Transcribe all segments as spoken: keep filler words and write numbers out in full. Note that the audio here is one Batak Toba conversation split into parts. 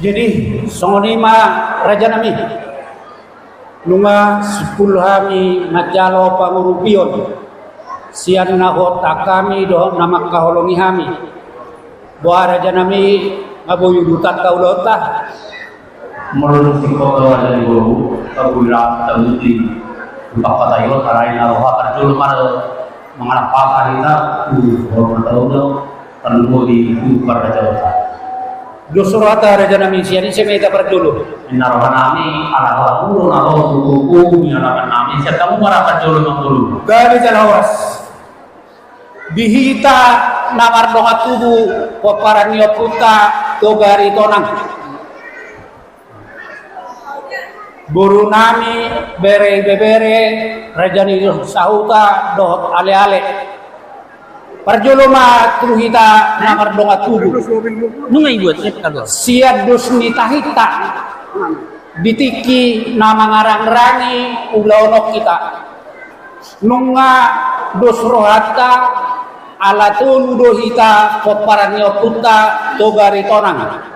Jadi, songon i ma raja nami. Nunga simpul hami manjalo pangurupion sian na huontak hami dohot na mangkaholongi hami. Boha raja nami, nga boi udutan ta ulaonta? Molo singkop raja ni boru, taboi rap tabuti. Papatai on, harai na roha parjolo ma mangalap hata hita tu hormat tauna. Tarlumobi tu parrajaonta. Dos rohanta raja nami, sian ise ma hita parjolo? Ninna roha nami, ala halaburon na ro tu tubu ni alaman nami, sian hamu ma ra parjolo mangolu. Gabe jala horas. Di hita na mardongan tubu, pomparan ni ompunta Toga Ritonang. Boru nami, bere ibebere, raja ni sahuta dohot aleale. Parjolo ma tu hita na mardongan tubu. Nunga ibuat, eh, kalau. Sian dos ni tahinta di tingki na mangarangrangi ulaon on hita. Nunga dos rohanta, ala tolu do hita pomparan ni ompunta Toga Ritonang.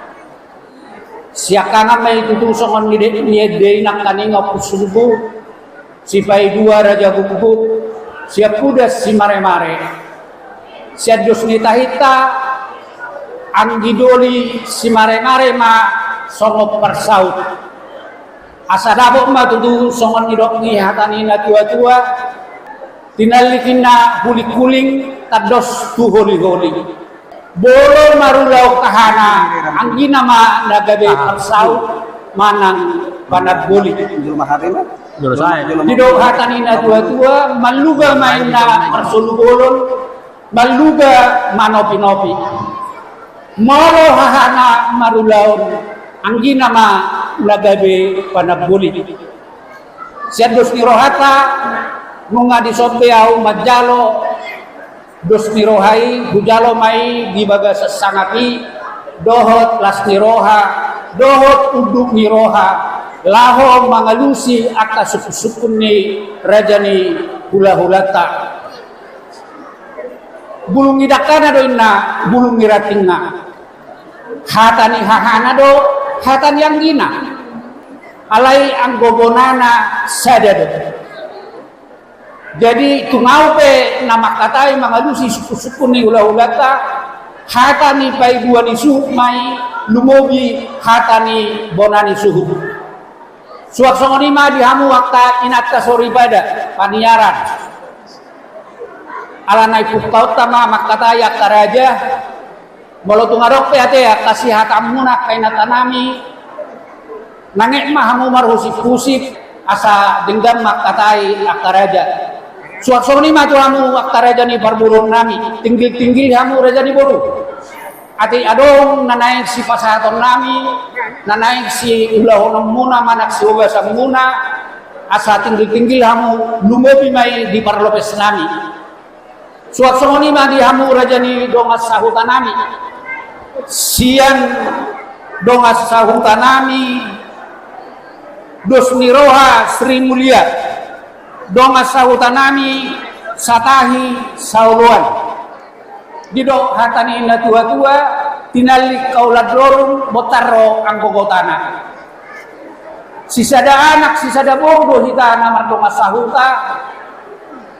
Siangkangan ma i tutu songon ni de-, ni ende i nangkaning, Ompu Sumbu, Sipaidua Raja Gukguk, Siampudan Simaremare. Sian dos ni tahinta, anggi doli Simaremare ma songon parsaut. Asa dapot ma tutu songon nidok ni hata ni natuatua, tinallik ninna hulinghuling tandos tu holiholi. Molo marulaon hahana, anggina ma na gabe parsaut manang panamboli. Didok hata ni natuatua, malluga ma inna marsolu bolon, malluga manopinopi. Molo hahana marulaon, anggina ma na gabe panamboli. Sian dos ni rohanta, nunga dison be ahu manjalo dos ni roha i, hujalo ma i di bagasan sangap i, dohot las ni roha, dohot unduk ni roha, laho mangalusi angka sungkunsungkun ni raja ni hulahulanta. Bulung ni dangkana do inna, bulung ni rantingna. Hata ni hahana do, hata ni anggina. Alai anggo bonana sada do. Jadi, tung ahu pe na mangkatai mangalusi sungkunsungkun ni hulahulanta, hata ni paidua ni suhut ma i lumobi hata ni bona ni suhut. Suang songon i ma di hamu angka inanta soripada, paniaran. Ala na i pungkaonta ma mangkatai angka raja, molo tung adong pe ate angka sihatanmuna angka inanta nami, nanget ma hamu marhusip-husip, asa denggan mangkatai angka raja. Suang songon i ma tu hamu angka raja ni parboruon nami, tinggil-tinggil hamu raja ni boru. Ate adong na naeng sipasahaton nami, na naeng siulahononmuna manang siubasanmuna, asa tinggil-tinggil hamu lumobi ma i di parlopes nami. Suang songon i ma di hamu raja ni dongan sahuta nami. Sian dongan sahuta nami, dos ni roha Sri Mulia, dongan sahuta nami Satahi Saoloan. Didok hata ni natuatua, tinallik kaulan dorung, bontar ro anggo gotana. Sisada anak, sisada boru do hita na mardongan sahuta,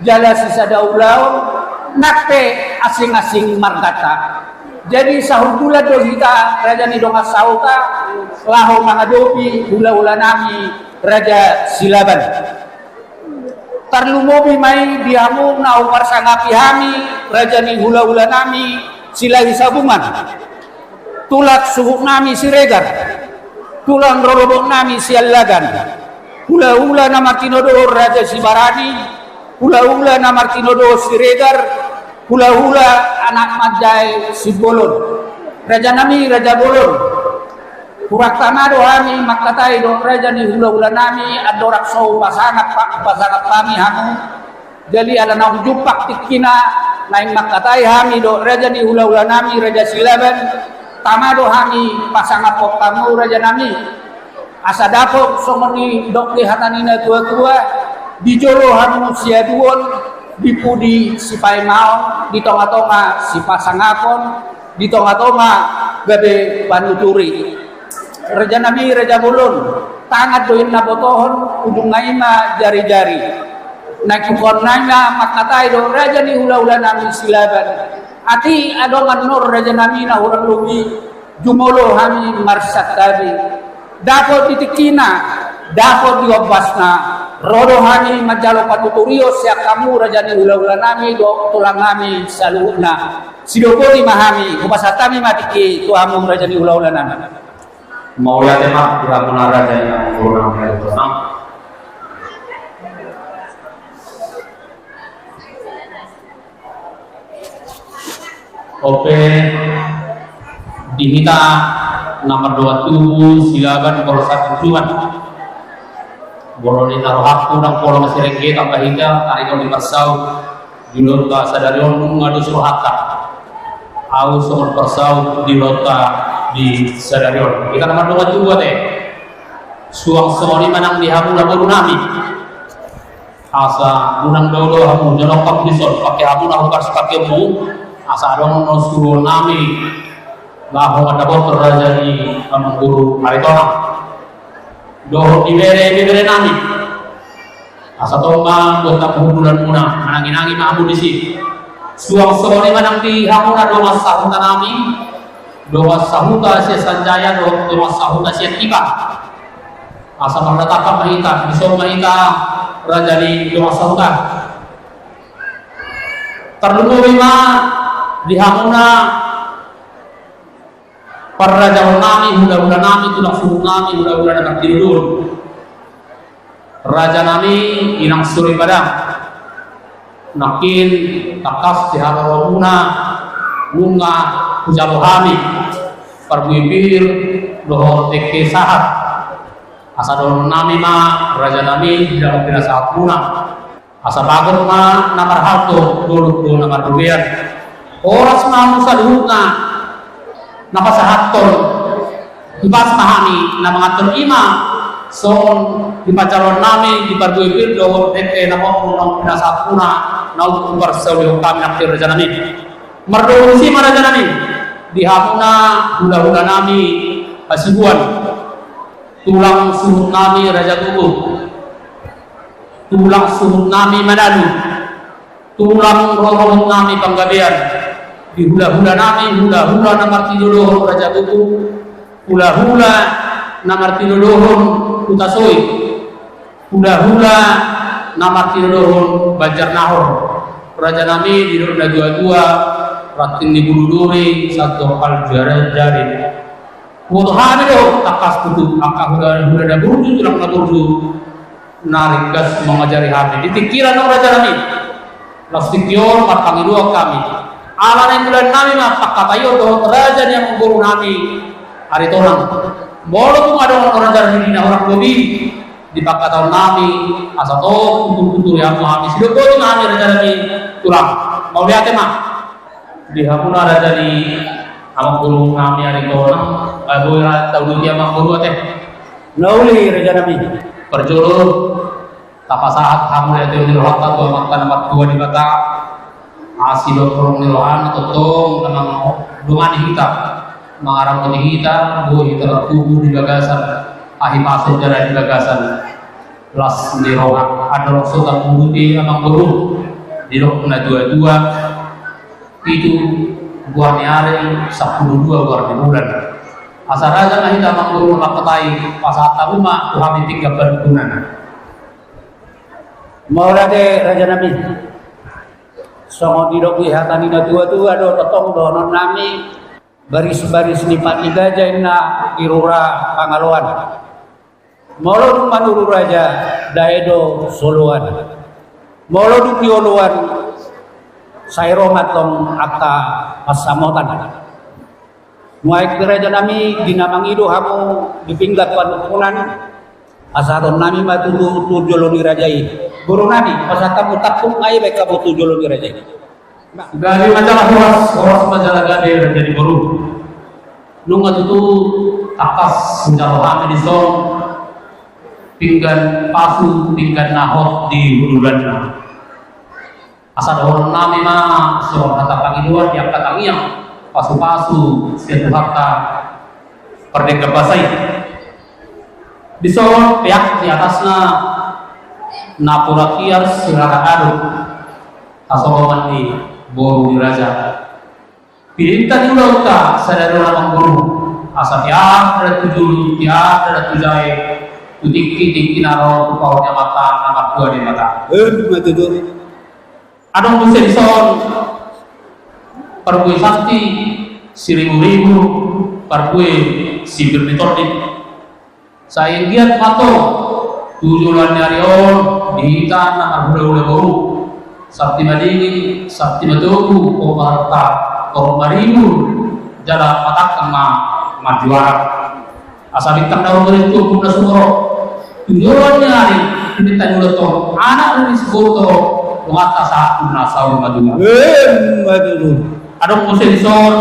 jala sisada ulaon, nang pe asing-asing marganta. Jadi sahundulan do hita raja ni dongan sahuta, laho mangadopi hulahula nami Raja Silaban. Tarlumobi ma i di hamu na huparsangapi hami, raja ni hulahula nami Silahi Sabungan. Tulang suhut nami Siregar. Tulang rorobot nami Siallagan. Hulahula na martinodohon Raja Sibarani. Hulahula na martinodohon Siregar. Hulahula anak manjae Simbolon. Raja nami, Raja Bolon. Hurang tama do hami mangkatai dohot raja ni hulahula nami, andorang so hupasangap, hupasangap hami hamu. Jadi ala naung jumpang tingkina, naeng mangkatai hami dohot raja ni hulahula nami, Raja Silaban, tama do hami pasangaphon hamu raja nami. Asa dapot songon nidok ni hata ni natuatua, di jolo hamu siaduon, di pudi sipaemaon, di tongatonga sipasangapon, di tongatonga gabe panuturi. Raja nami, raja bolon, tangan do inna botohon, ujungna i ma jari-jari. Na ingkon nai ma mangkatai do raja ni hula-hula nami Silaban. Atik adong annon raja nami na hurang lobi, jumolo hami marsantabi. Dapot di tingkina, dapot di ombasna, ro do hami manjalo panuturion sian hamu raja ni hula-hula nami dohot tulang nami saluhutna. Sidok boti ma hami, hupasahat hami ma tingki tu hamu raja ni hula-hula nami. Mauliate ma di hamuna raja ni hula-hula nami. Ope di hita na mardongan tubu Silaban, Polres Sidoarjo. Molo ninna rohangku ndang pola masirenggetan ma hita, ari on di parsaut di ulaonta sadari on, nunga dos rohanta. Ahu songon parsaut di ulaonta di sadari on. Hita na mardongan tubu ate. Suang songon i ma nang di hamuna boru nami. Asa unang dao-dao hamu, jonok hamu dison, pake hamu na hupas pake mu, asa adong do suruon nami, laho mandapothon raja ni amangboru Aritonang dohot di bere, di bere nami. Asa tong ma buat hamu hundulanmuna, manangi-nangi ma hamu disi. Suang songon i ma nang di hamuna dongan sahuta nami, dongan sahuta sian Sanjaya dohot dongan sahuta sian Tipa. Asa mardatanghon ma hita, dison ma hita raja ni dongan sahuta. Tarlumobi ma di hamuna parrajaon nami, hula-hula nami, tulang suhut nami, hula-hula na martinodohon. Raja nami, inang soripada. Nangkin tangkas di haroromuna nunga hujalo hami parbue pir dohot dengke sahat. Asa dohonon nami ma, raja nami, di dalam pinasahatmuna. Asa bagot ma na marhalto, dolok do na marrobean. Horas ma hamu saluhutna na pasahathon. Hipas ma hami na manganhon i ma songon hipajaloon nami di parbue pir dohot dengke na molo naung pinasahatmuna, na umparsaulihon hami nangkin raja nami. Mardomu disi ma raja nami di hamuna hula-hula nami Hasibuan. Tulang suhut nami Raja Tugu, tulang suhut nami Manalu, tulang rorobot nami Panggabean, di hula-hula nami, hula-hula na martinodohon Raja Tugu, hula-hula na martinodohon Hutasoit, hula-hula na martinodohon Banjarnahor. Raja nami, didok na tua-tua, ranting ni bulu duri, sandok aljari-jari. Huboto hami do tangkas tutu angka hula-hula na burju, tulang na burju na ringgas mangajari hami. Di tingki on raja nami, laos tingki on marpangidoan hami. Ala naeng-ulaen nami ma pangkataion dohot raja ni amangboru nami Aritonang. Molo tung adong raja nami na hurang lobi di pangkataion nami, asa tong tutur-tuturi hamu hami, sidok boti ma hami raja nami tulang. Mauliate ma. Di hamuna raja ni amangboru nami Aritonang, eh, boi ra tauduti amangboru ate. Na uli raja nami. Parjolo, tapasahat hamu raja ni rohanta tu Amanta na martua Debata. Asi dohot holong ni rohana tongtong na mangdongani hita, mangaramoti hita, boi hita martubu di bagasan hahipason jala di bagasan las ni roha. Andorang so tamuduti amangboru, didok na tua-tua, pitu goar ni ari, sampulu dua goar ni bulan. Asa raja ma hita amangboru, mangkatai, pasahat hamu ma tu hami pinggan panungkunan. Mauliate raja nami. Songon didok ni hata ni na tua-tua do tongtong dohonon nami, baris-baris ni pati gaja inna di rura Pangaloan. Molo dung manuru raja, dae do soloan. Molo dung di oloan, sai ro ma tong angka pansamotan. Nuaeng pe raja nami, di na mangido hamu di pinggan panungkunan, pasahaton nami ma tutu tu jolo ni raja i. Boru nami, pasahat hamu tampuk ma i baen hamu tu jolo ni raja i. Gabe ma jala horas, horas ma jala gabe raja ni boru. Nunga tutu tangkas hujalo hami dison pinggan pasu, pinggan na hot di hundulanna. Asa dohonon nami ma songon hata pangidoan di angka tangiang pasu-pasu sian Tuhanta pardenggan basa i. Dison peak di atasna napuran hiar sirara adong, hasoloman ni boru ni raja. Pinta ni ulaonta sadari on amangboru, asa tiar darat tu julu, tiar darat tu jae, tu tingki-tingki na ro tu paon ni Amanta na martua Debata. Emma tutu. Adong muse dison parbue santi siribu-ribu, parbue sipir ni tondi. Sai anggiat ma antong tu joloan ni ari on di hita na marhula-hula boru, santi madingin, santi matogu, on ma rohanta torop maribur, jala matangkang ma marjuara. Asa bintang na ro tu ombun na sumorop, tu joloan ni ari, pinta ni ulaonta on, anak na disi boru torop, donganta sahat tu na saur matua. Emma tutu. Adong muse dison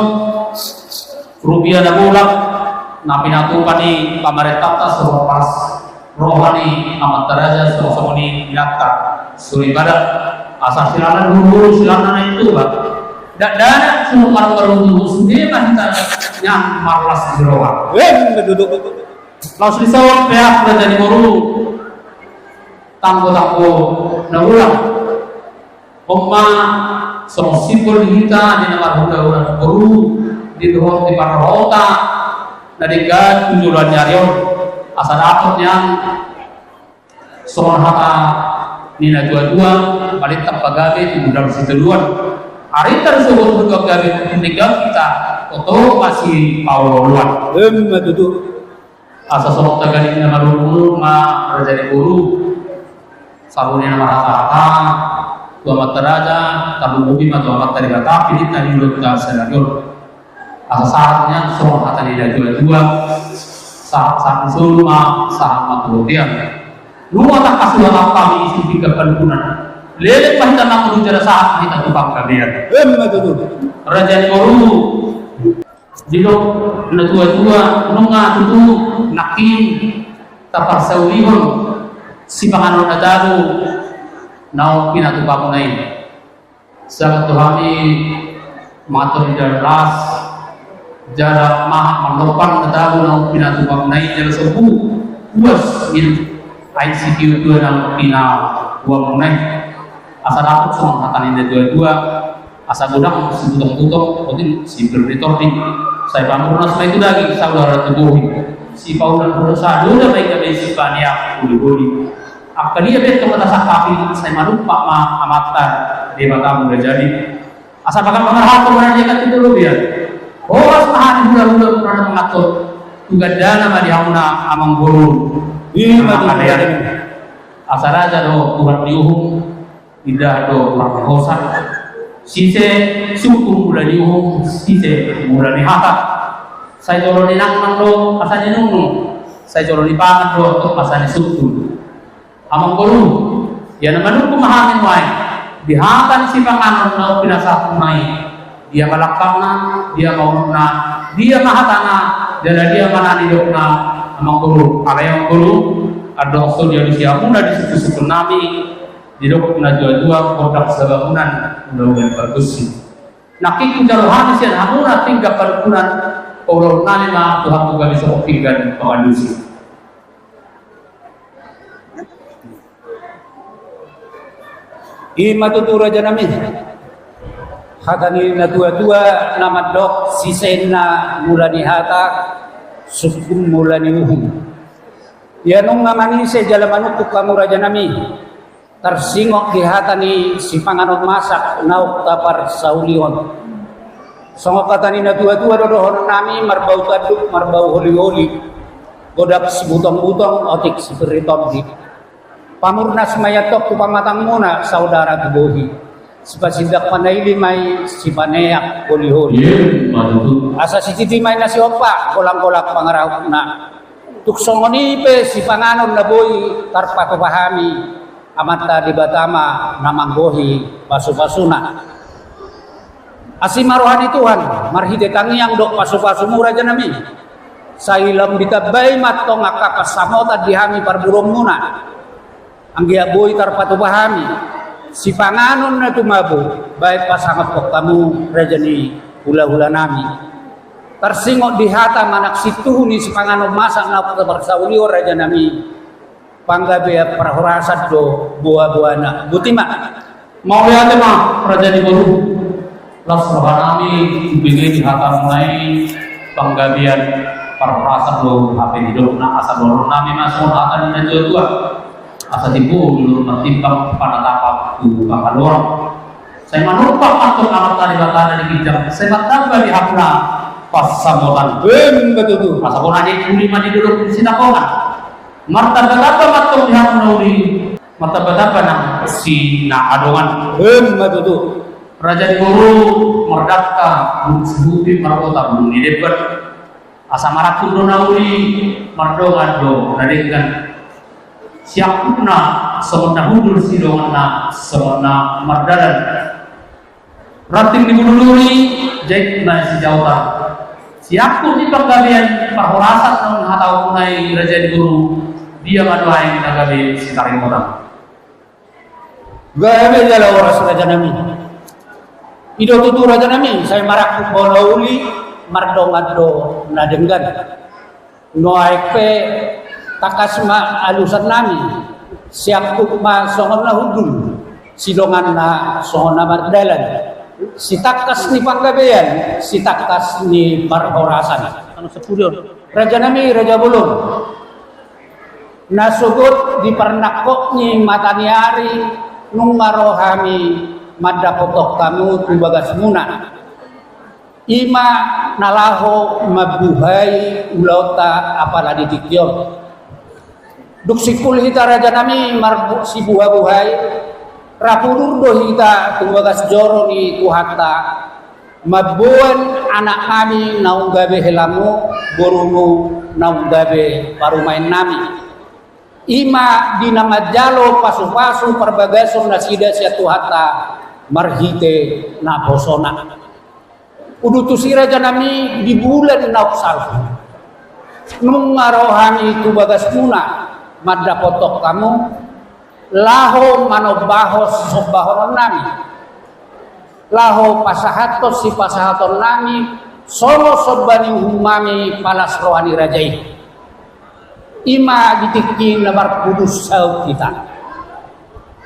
rupia na bolak na pinatupa ni pamarentanta songon pas roha ni amanta raja songon-songon i inanta soripada. Asa silanna dulu, silanna na i tupa. Dakdanak songon marbarundu sude ma hita nian marlas ni roha. Emma tutu. Laos dison peak raja ni boru, tanggo-tanggo na ulang. On ma songon simbol di hita di na marhula-hula boru, di dohot di parrohanta na denggan tu joloan ni ari on. Asa dapot nian songon hata ni na tua-tua, balintang pagabe tu gundang sitadoan. Arinta do sogot tu gabe, denggan hita oto masipaolo-oloan. Emma tutu. Asa songon tagading na marulu-ulu ma raja ni boru, sabuni na marhata-hata tu amanta raja, tarlumobi ma tu Amanta Debata, pinta ni ulaonta sadari on. Asa sahat nian songon hata ni na tua-tua, sahat-sahat ni solu ma sahat ma tu bontean. Nunga tangkas huhatahon hami isi pinggan panungkunan, leleng ma hita mangolu jala sahat ma hita tu panggabean. Emma tutu. Raja ni boru, didok na tua-tua, nunga tutu nangkin taparsaulihon sipanganon na tabo naung pinatupamuna i. Sahat tu hami mangatur di dalan las, jala mahat mandompang na tabo naung pinatupamuna i, jala sombu puas minum aek sitio-tio naung pinabuanmuna i. Asa dapot songon hata ni na tua-tua, asa godang sibutong-butong, otik sipir ni tondi. Sai pamurnas ma i tu daging, saudara tu bohi. Sipaunang dosa, doda ma i gabe sipaneang holi-holi. Angka dia pe tong na tasangkapi, sai manumpak ma Amanta Debata Mulajadi. Asa bagas ma marhalto, maradiakan tu polobian. Horas ma hami hula-hula muna na mangatur, tu gandana ma di hamuna amangboru. Ima tu. Asa raja do Tuhan ni uhum, indahan do Tuhan ni hosa. Sise sungkun mula ni uhum, sise mula ni hata. Sai jolo ninangnang do asa ninungnung, sai jolo nipangan do asa nisungkun. Amangboru, ia na manungkun ma hami nuaeng di hata ni sipanganon naung pinasahatmuna i. Dia ma langkatna, dia ma unokna, dia ma hatana, jala dia ma na nidokna, amangboru. Alai amangboru, andorang so dialusi hamuna di sungkun-sungkunnami, didok na tua-tua, gondang sabangunan, undang-undang pargonsi. Nangkin hujalo hami sian hamuna pinggan panungkunan, paulaonnami ma tu hamu gabe songon pinggan pangalusi. Ima tutu rajanami. Hata ni na tua-tua na mandok, sisean mula ni hata, sungkun mula ni uhum. Ia nunga manise jala manungkun hamu rajanami, tarsingot di hata ni sipanganon masak naung taparsaulihon. Songon hata ni na tua-tua do dohononnami, marbau tanduk, marbau holi-holi, godang sibutong-butong, otik sipir ni tondi. Pamurnas ma i antong tu pamatangmuna, saudara tu bohi. Sipasindak panaili ma i, sipaneang holi-holi. Asa sititi ma i na sihompa, golang-golang pangarahutna. Tung songon i pe sipanganon na boi tarpatupa hami, Amanta Debata ma na manggohi pasu-pasuna. Asi ma roha ni Tuhan, marhite tangiang dohot pasu-pasumu rajanami. Sai lam ditambai ma antong angka pansamotan di hami parboruonmuna. Anggiat boi tarpatupa hami sipanganon na tumabo, baen pasangaphon hamu raja ni hula-hulanami. Tarsingot di hata manang sintuhu ni sipanganon masak na parsaulihon, raja nami, panggabean parhorasan do boa-boana. Botima. Mauliate ma, raja ni boru. Las roha nami, hubege di hata mulai panggabean parhorasan do hape didok na asa dohonon nami ma songon hata ni na tua-tua. Asa timbo dulu martimbang panatapan tu pangaloan. Sai manopang ma antong Amanta Debata na di ginjang, sai martamba di hamuna pansamotan. Emma tutu. Asa bona ni uli ma di dolok sinapongan. Martamba-tamba ma antong di hamuna uli, martamba-tamba nang sinaadongan. Emma tutu. Raja ni boru, mardangka, sibupi marbota bulu ni demban. Asa marangkup do na uli, mardongan do na denggan. Siangkupna songon na hundul, sidonganna songon na mardalan. Ranting ni bulu duri, jait na sijaotan. Siangkup ni panggabean parhorasan na hataon nai, raja ni boru, dia ma nuaeng na gabe sitaringotan. Gabe jala horas, raja nami. I do tutu, raja nami, sai marangkup do na uli, mardongan do na denggan. Nuaeng pe tangkas ma alusan nami, siangkup ma songon na hundul, sidonganna songon na mardalan, sitangkas ni panggabean, sitangkas ni parhorasan. Raja nami, raja bolon. Na sogot di parnangkok ni mata ni ari, nunga ro hami mandapothon hamu tu bagasmuna. I ma na laho mambuhai ulaonta apala di tingki on. Dung simpul hita, raja nami, marbu-, sibuha-buhai, rap udur do hita tu bagas joro ni Tuhanta, mamboan anak nami naung gabe helamu, borumu naung gabe parumaen nami. I ma di na manjalo pasu-pasu parbagason nasida sian Tuhanta marhite naposona. Udutusi, raja nami, di bulan naung salpu, nunga ro hami tu bagasmuna mandapothon hamu, laho manombahon sisombahonon nami, laho pasahathon sipasahaton nami songon somba ni uhum nami palas roha ni raja i. I ma di tingki na marpudun saut hita.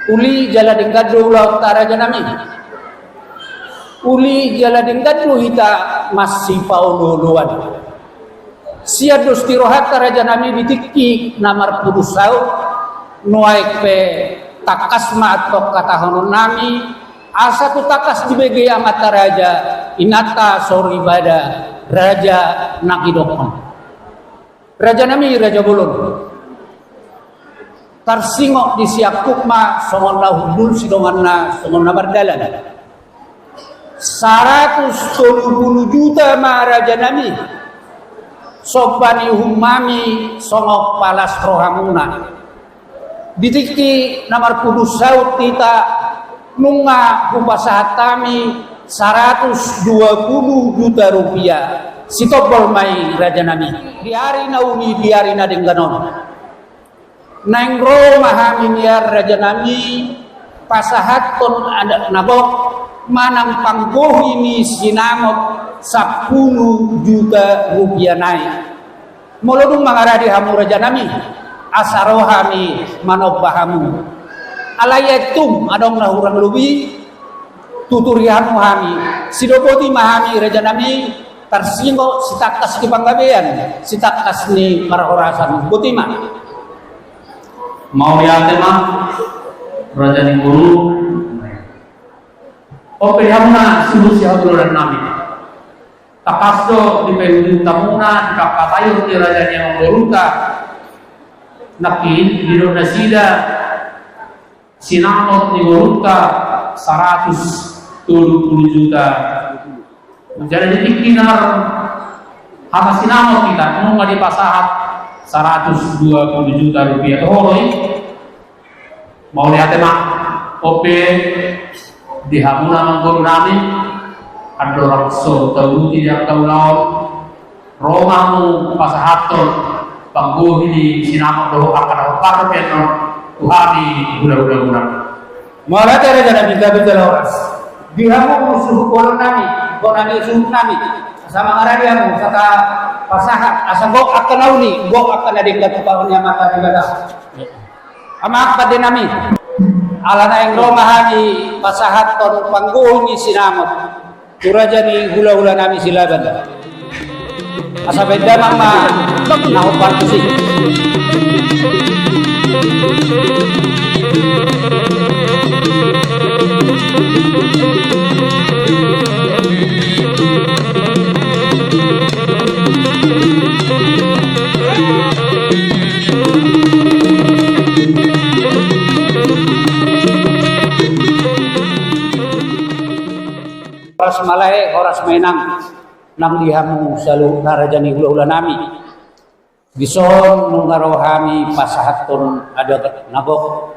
Uli jala denggan do ulaonta, raja nami. Uli jala denggan do hita masipaolo-oloan. Sian dos ni rohanta, raja nami, di tingki na marpudun saut, nuaeng pe tangkas ma antong hatahonon nami, asa tu tangkas dibege amanta raja, inanta soripada, raja na hinaholongan. Raja nami, raja bolon. Tarsingot di siangkup ma songon na hundul, sidonganna songon na mardalan. Saratus tolu pulu juta ma, raja nami, somba ni uhum nami songon palas rohamuna. Di tingki na marpudun saut hita, nunga hupasahat hami saratus dua pulu juta rupiah. Sitombol ma i, raja nami. Di ari na uli, di ari na denggan on, naeng ro ma hami nian, raja nami, pasahathon adat na gok manang panggohi ni sinamot sampulu juta rupiah nai. Molo dung mangaradi hamu, raja nami, asa ro hami manomba hamu. Alai ae tung adong na hurang lobi, tuturi hamu hami, sidok boti ma hami, raja nami, tarsingot sitangkas ni panggabean, sitangkas ni parhorasan. Boti ma. Mauliate ma, raja ni boru. On pe di hamuna suhut sihaholongan nami. Tangkas do dipaihut-ihut hamuna, dipangkataion ni raja ni amangborunta nangkin, didok nasida sinamot ni borunta saratus tolu pulu juta. Jadi di tingki na marhata sinamot hita, nunga dipasahat saratus dua pulu juta rupiah. Toho do i. Mauliate ma. On pe di hamuna amangboru nami, andorang so tauduti di angka ulaon, ro ma hamu pasahathon panggohi ni sinamot dohot angka na hombar pe annon tu hami hulahula muna. Mauliate, raja nami, gabe jala horas. Di hamu suhut bolon nami, bona ni suhut nami. Sama aradi hamu, saka pasahat, asa gok angka na uli, gok angka na denggan tu parumaen ni Amanta Debata. Amang pande nami, ala naeng ro ma hami pasahathon panggohi ni sinamot tu raja ni hulahula nami Silaban. Asa baen damang ma na hombar tusi. Horas ma lae, horas ma inang, nang di hamu saluhutna raja ni hulahula nami. Dison nunga ro hami pasahathon adat na gok.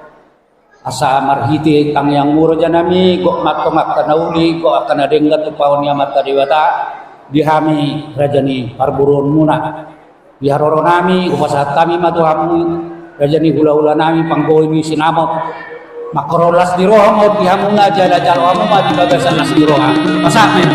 Asa marhite tangiangmu raja nami, gok ma antong angka na uli, gok angka na denggan tu parumaen ni Amanta Debata, di hami raja ni parboruonmuna. Di haroro nami, hupasahat hami ma tu hamu, raja ni hulahula nami, panggohi ni sinamot. Mangkorhon las ni roha ma di hamuna, jala jalo hamu ma di bagasan las ni roha. Pasahat ma i.